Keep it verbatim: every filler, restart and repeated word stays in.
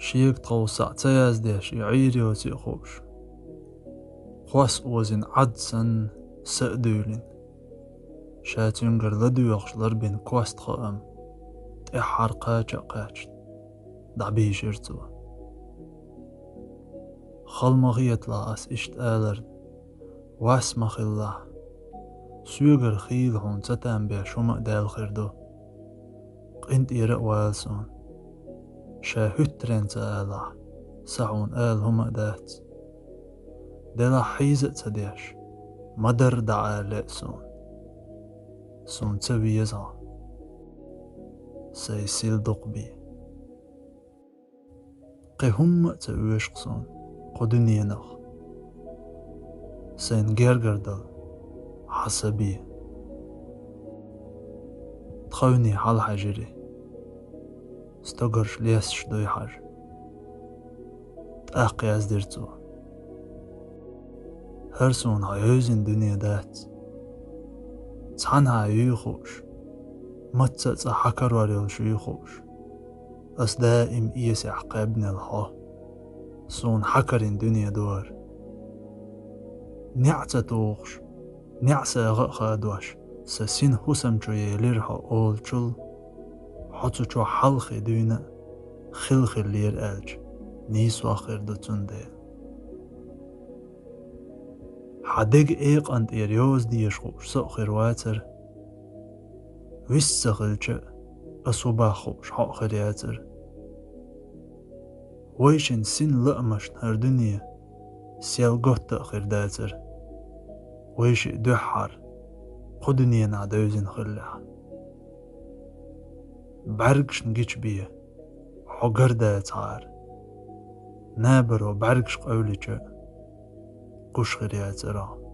Шега тховса ца яздеш и Ӏийр йоций а хууш, кхос озина Ӏад санна са а дуьйлина, ша цуьнгара ладоьгӀуш ларбина кост хаам тӀаьххьара кхача а кхаьчна, дӀабийшира цо. Хала ма хеталахь ас иштта аларна, вас ма хилалахь. Соьгара хийла хьуна ца там беш хӀума а даьлла хир ду. КъинтӀера а вала суна. Ша хӀуьттаренна ца алахь, са хьуна ала хӀума а дац. Делахь хьийза а ца деш, ма-дарра дӀаала лаьа суна. Суна ца веза хьо, сайн сил дукха бе. Кхин хӀумма а ца оьшу-кх суна кху дуьненах, сайна гергара дала хьан са бе. Тховний хьалхьаьжира и, стогарш лесташ дуй хьажа. ТӀаккха яздира цо: «ХӀара суна хьо йовзина дуьне дац. Цхьанхьа юй хууш, мацца а цкъа хьан карор йолуш юй хууш. Ас даим эсехь кхаьбнел хьо. Суна хьан карийна дуьне ду хӀара. НеӀ ца тухуш, неӀсагӀа а хадош, сан сина хӀусам чу елира хьо олучул, хьо цу чохь хьалхе дуьйна а хила хиллера аьлча, нийсох хир ду цундела. Хьан дега экъан тӀера йоза дезаш хууш со а хир вацара. Вист ца хилча а, ас хӀун бах хууш хьо а хир яцара. Вайшин син лаамашна хӀара дуьне сел готта а хир дацара, вайшиъ дуьххьара кху дуьненахь девзина хиллехь. БӀаьргашна гича бен хьо гар дацахьара, набаро бӀаьргаш къевлича а, гуш хир яцара хьо».